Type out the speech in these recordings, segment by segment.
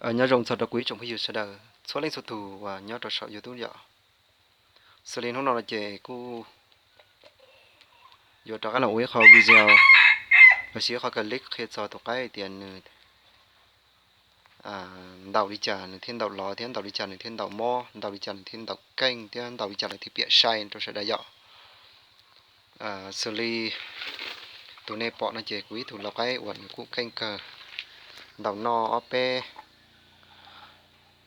Nyob zoo txog rau kuv ib tsoom phooj ywg sawv daws txhua leej txhua tus uas nyob rau saum YouTube yom. Xws li hnub no no ces kuj yuav rov qab los ua ib qho video los sis ib qho clip qhia txog tus qaib tias nws ntaus li cas nws thiaj ntaus lov thiab ntaus li cas nws thiaj ntaus mob, ntaus li cas nws thiaj ntaus keej thiab ntaus li cas lawv thiaj piam sai rau sawv daws yom. Xws li tus nej pom no ces kuv ib tug lau qaib uas nws kuj keej kawg, ntaus noj ob peb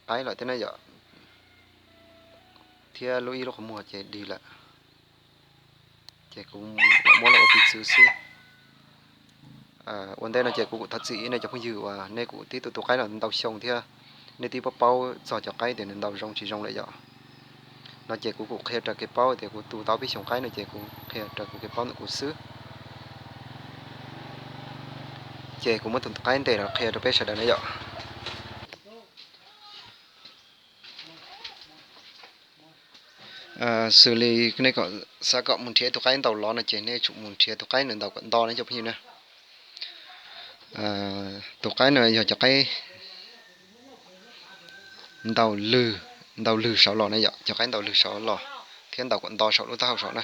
qaib lawm thiab na yom, thiab lub ib lub qhov muag ces dig lawm, ces kuv muab los ua piv txwv xwb. Ua ntej no ces kuv kuj thov txim nej cov phooj ywg uas nej kuj tib tu tus qaib los ntau xyoo thiab nej twb paub paub txog cov qaib tias nws ntaus zoo tsis zoo lawm yom. No ces kuv kuj qhia raws kev paub tias kuv tu tau peb xyoo qaib no ces kuv qhia raws kuv kev paub ntawm kuv xwb. Ces kuv muab tus qaib ntej los qhia rau peb sawv daws na yom. Xws li nej kom xav kom mus nrhiav tus qaib ntaus lov no ces nej tsum mus nrhiav tus qaib nws ntaus kom nto na cov phooj ywg na. Tus qaib no yog cov qaib ntaus lwg, ntaus lwg saud los na yom, cov qaib ntaus lwg saud los thiab ntaus kom nto saum lub taub hau saud na.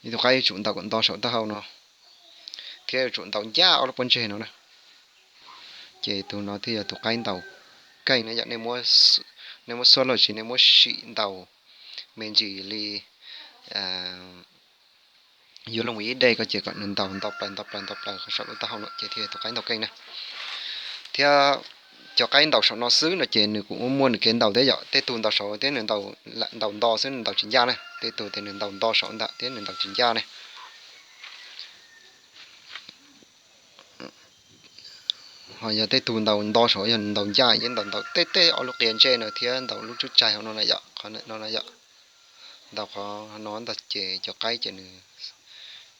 Ib tug qaib yuav tsum ntaus kom nto saum taub hau no thiab yuav tsum ntaus ncaj ob lub pob ntseg no na. Ces tus no thiaj yog tus qaib ntaus keej na yom. Nej muab xuab los sis nej muab sim ntaus me ntsis li yuav luag mus ib dej ko ces kom nws ntaus nto plaws nto plaws nto plaws saum lub taub hau no ces thiaj yog tus qaib ntaus keej na. Thiab cov qaib ntaus saum no xwb no ces nws kuj muaj nws kev ntaus thiab yom. Tej tug ntaus saud thiab nws ntaus nto xwb nws ntaus tsis ncaj na, tej tug tias nws ntaus nto saud ntawm thiab nws ntaus tsis ncaj na. Ho yog tej tug ntaus nto saud yog ntaus ncaj yeej ntaus ntaus tej tej ob lub qias ntsej no thiab ntaus lub tsub tsaig hauv no na yom, qhov no na yom. Ntaus qhov no ntag ces cov qaib ces nws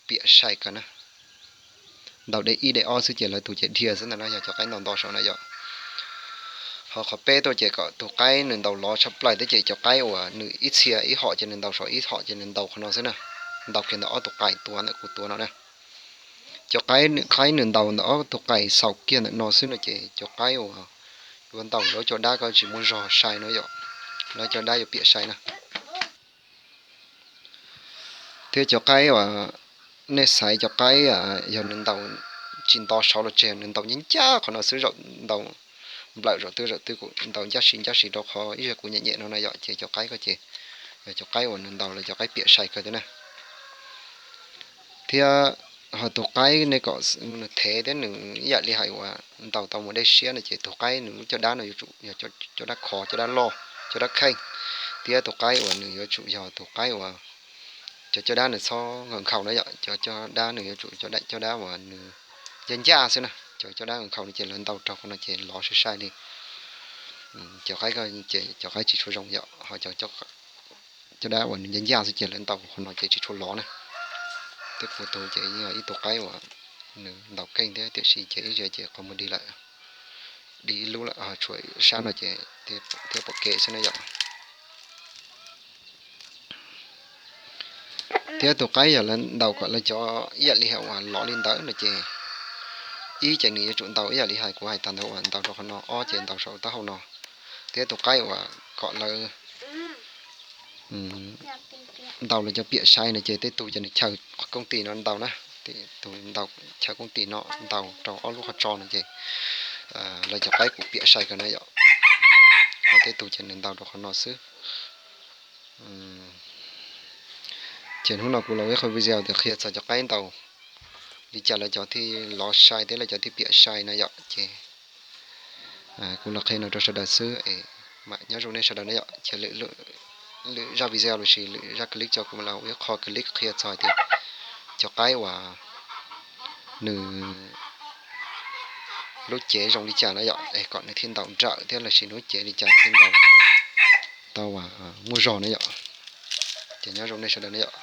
piam sai kawg na. Ntaus dej ib dej ob xwb ces lawv tus ces dhia xwb ntag na, yog cov qaib ntaus nto saud na yom. Ho qhov peb tuaj ces kom tus qaib nws ntaus lov tshaj plaws thiab ces cov qaib uas nws ib txhia ib hom ces nws ntaus saud ib hom ces nws ntaus qhov no xwb na. Ntaus kiag ntawm ob tug qais tuav ntawm kuv tuav no na. Cov qaib, qaib nws ntaus ntawm ob tug qais xaus kiag ntawm no xwb no ces cov qaib uas yuav ntaus lawv cov dab ko tsis muaj zog sai no yom, lawv cov dab yuav piam sai na. Thiab cov qaib uas nej xaiv cov qaib yog nws ntaus tsis nto saud los tseg, nws ntaus ncaj ncaj qhov no xwb, zaum ntaus nplawm zaum twg zaum twg kuj ntaus ncaj si ncaj si rau qhov ib zaug kuv nyem nyem no na yom, ces cov qaib ko ces yog cov qaib uas nws ntaus lawv cov qaib piam sai kawg thiab na. Thiab ho tus qaib nej kom nws thev thiab nws ib yam li hais uas ntaus tau mus dej siab no ces tus qaib nws lub caj dab no yuav tsum yog cov dab khov, cov dab loj, cov dab kheej. Thiab tus qaib uas nws yuav tsum yog tus qaib uas cov caj dab nws txhob nkhaus nkhaus na yom, cov caj dab nws yuav tsum cov daim caj dab uas nws ncaj ncaj xwb na, cov caj dab nkhaus nkhaus no ces lawv ntaus rau qhov no ces lov sai sai li. Cov qaib ko ces cov qaib tsis tshua zoo yom, ho cov caj dab uas nws ncaj ncaj xwb ces lawv ntaus qhov no ces tsis tshua lov na. Twb kuv tus ces yeej yog ib tug qaib uas nws ntaus keej thiab tiam sis ces ib zaug ces qhov muag dig lawm, dig ib lub lawm, tshuav sab no ces thiab pom kev xwb na yom. Thiab tus qaib yog lawv ntaus kom lawv cov ib yam li hais uas lov li ntawd no ces ib ces nws yuav tsum ntaus ib yam li hais kuv hais tag ntawd uas ntaus rau qhov no, ob ces ntaus saum taub hau no. Thiab tus qaib uas kom lawv ntaus lawv cov piam sai no ces tej tug ces nws chaw kooj tis no ntaus na, tej tug ntaus chaw kooj tis no ntaus rau ob lub qhov tso no ces lawv cov qaib kuj piam sai kawg na yom. Ho tej tug ces nws ntaus rau qhov no xwb. Ces hnub no kuv los ua ib qho video tias qhia txog cov qaib ntaus li cas lawv cov thiaj lov sai thiab lawv cov thiaj piam sai na yom. Ces kuv los qhia no rau sawv daws xwb es mam nyob zoo nej sawv daws na yom. Ces lwm zaj video los sis lwm zaj clip tso kuv mam los ua ib qho clip qhia txog hais tias cov qaib uas nws lub cev zoo li cas na yom, es kom nws thiaj ntaus nrawm thiab los sis lub cev li cas thiaj ntaus tau uas muaj zog na yom. Ces nyob zoo nej sawv daws na yom.